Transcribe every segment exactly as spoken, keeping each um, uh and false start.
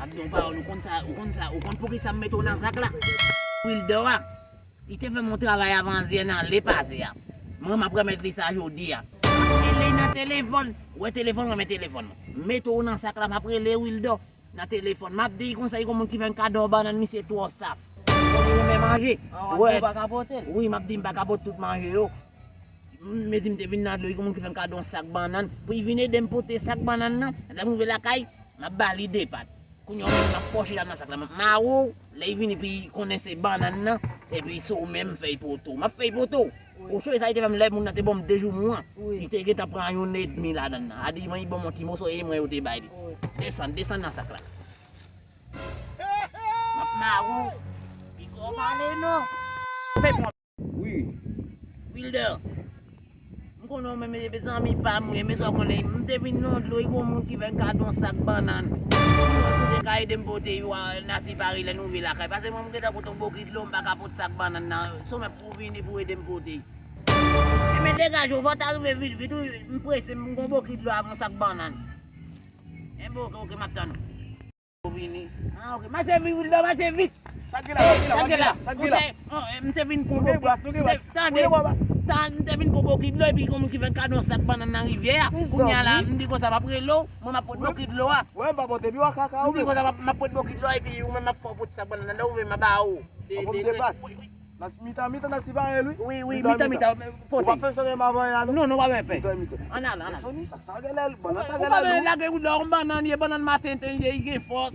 M ap di w yon pawòl, ou konn sa, ou konn sa, ou konn poukisa m mete w nan sak la? Wildo a, li te fè m yon travay avan yè nan le pase a. Mwen, m ap remèt li sa jodi a. M ap rele nan telefòn. Ou wè telefòn, mwen men telefòn mwen. M mete w nan sak la, m ap rele Wildo nan telefòn. M ap di l konsa, li gon moun ki fè m kado yon bannann, misye twò saf. Li renmen manje. An, w ap di w pa ka pote l? Wi, m ap di m pa ka pote tout manje yo. Mezi m te vin nan dlo, li gon moun ki fè m kado yon sak bannann. Pou li vin ede m pote sak bannann nan. Lè m rive lakay, m ap ba li de pat. Kounye a menm m ap fòche la nan sak la. M ap mare w, lè li vini pou li konnen se bannann nan, epi se ou menm fè li pote w. M ap fè li pote w. Wi. Ou sonje sa li te fè m lè moun nan te ban m de joumou an? Wi. Li te gentan pran youn edmi ladan nan. A di mwen li ban m yon ti moso e mwen yo te bay li. Wi. Desann, desann nan sak la. M ap mare w. Piko w pale non. Fè m Wi. Wilder, m konnen w menm e zanmi pa m, wi, men sa w konnen, m te vin nan dlo, e gon moun ki fè m kado yon sak bannann. Mwen si w te ka ede m pote yo, a, n a separe lè nou rive lakay. Paske mwen, m gentan pote yon bokit dlo, m pa ka pote sak bannann nan. Se w menm pou w vini pou w ede m pote. Ebyen, degaje w, fò w ta rive vit, vit, wi, m prese, m gon bokit dlo avè yon sak bannann. Ebyen, oke, oke, m ap tann ou. Vini. Ah, ok. Mache vit, Wildo, mache vit. Sa k gen la? Sa k gen la? Sa k gen la? Sa k gen la? Ou se, oh, eh, m te vin pou bokit. Tande, tande, m te vin pou bokit dlo, epi gon moun ki fè kado yon sak bannann nan rivyè a. Kounye a la, m di konsa, m ap rele w, mwen m ap pot bokit dlo a. Wè, m pa pote, epi w a kaka ou menm. M di konsa, m ap, m ap pot bokit dlo a, epi ou menm m ap fè w pot sak bannann nan, ou menm m ap ba ou. De, de, wi, wi. Nan mitan, mitan, n a separe l, wi. Wi, wi, mitan, mitan, pote. Ou pa fè sòt menm avan yè a, non? Non, non, pa fè. Mitan, mitan. Ann al, ann al. Soni, sa, sa gen lè, bannann sa gen lè, non? Ou pa lage Wildo, yon bannann ye, bannann maten te ye, li gen fòs.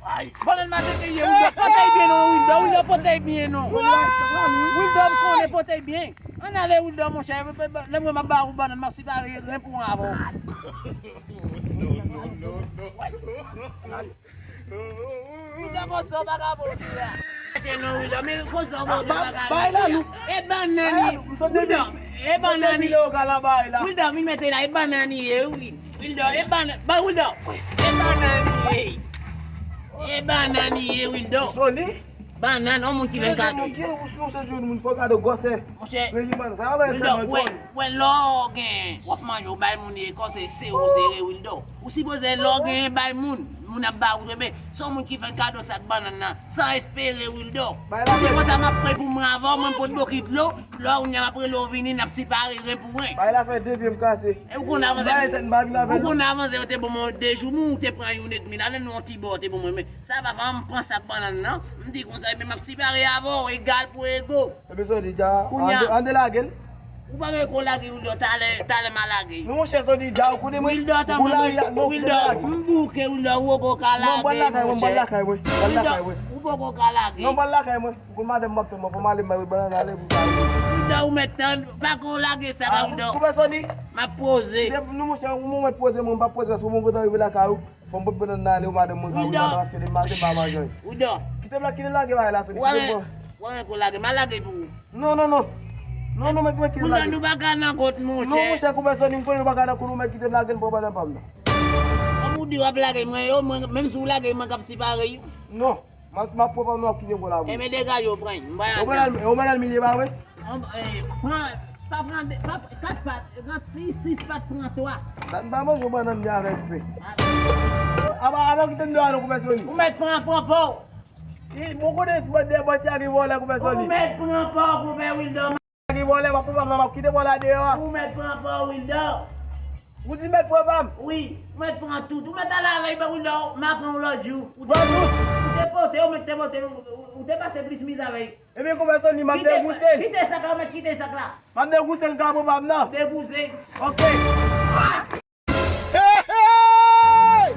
Ay, bannann maten te ye, Wildo, pote l byen non, Wildo, Wildo, pote l byen non. Wildo, m konnen pote l byen. Ann ale, Wildo, monchè, lè mwen m ap ba ou bannann, m ap separe ren pou ren avè w. Wildo, kote w vagabon la? Chèche non, Wildo, men kote w vagabon la? E bannann li. Wildo, e bannann li. Wildo, vin mete la, e bannann li ye, wi. Wildo, e bannann, ba Wildo. E bannann li ye. E bannann li ye, Wildo. Bannann, yon moun ki vin kado. Monchè, Wildo, wè, wè lè w gen, w ap manje, w bay moun ye, kòm se, se ou sere, Wildo. Ou sipoze lè w genyen bay moun, moun ap ba ou tou, men se yon moun ki fè n kado sak bannann nan, san espere, Wildo. Ou te konsa m ap pran pou mwen avè w, mwen m pot bokit dlo, lè w kounye a m ap rele w vini, n ap separe ren pou ren. Bay la fè de pye m kase. E ou konn avan se, ou konn avan se yo te ban mwen de jou, men ou te pran youn edmi, la, nan yon ti bò, ou te ban mwen, men sa pa fè m pran sak bannann nan, m di konsa, men m ap separe avè w, egal pou ego. Ebyen, Sony, dja, an de, an de lage l. Ou pa gen ko lage Wildo, talè, talè m a lage. Non, monchè, Sony, dja, ou konnen mwen. Wildo, tanpri, Wildo, m bouke, Wildo, ou poko ka lage, monchè. Non, m pral lakay mwen, m pral lakay mwen. Wildo, ou poko ka lage. Non, m pral lakay mwen. Ou konn madanm m ap tann mwen, fò m ale, m bay bannann ale pou sa. Wildo, ou mèt tann, pa ko lage sa la, Wildo. Koupe, Sony. M ap poze. Non, monchè, ou mèt poze, mwen, m p ap poze, paske mwen kontan rive lakay ou. Fò m pot bannann nan ale, ou madanm mwen ka wè la, paske depi maten m pa manje. Wildo. Kite m la, kite m lage bagay la, Sony, kite m. Ou pa men ko lage, m a lage pou ou. Non, non, non. Non, non, men kite m lage. Wildo, nou pa ka nan kont, monchè. Non, monchè, koupe Sony, m konnen nou pa ka nan kont, ou mèt kite m lage, m pran bannann pa m nan. Kòm ou di w ap lage mwen yo, mwen, menm si w lage mwen k ap separe yo. Non. M ap, m ap pran pa m nan, w ap kite m pou la pou. Ebyen, degaje w, pran. M pa y al. Ou pral, ou pral milye pa vre? Pran, pa pran de, pa, kat pat, pran sis, sis pat, pran twa. Dat m pa manje yon bannann ni avèk pen. Apa, apa w kite m deyò a non, koupe Sony. Ou mèt pran, pran pa w. Si, bon kote, bon, de bò si a gen vòlè, koupe Sony. Ou mèt pran pa w, koupe Wildo. Ki vòlè, m ap pran pa m nan, m ap kite vòlè a deyò a. Ou mèt pran pa w, Wildo. Ou di mèt pran pa m? Wi, ou mèt pran tout. Ou mèt ale avè l, Wildo, m a pran w lòt jou. Pran tout? Ou te pote, ou mèt te pote, ou, ou, ou te pase plis miz avè l. Ebyen, koupe Sony, m ap degouse l. Kite sak la, ou mèt kite sak la. M ap degouse l, ka pran pa m nan. Degouse. Ok. Hey, hey!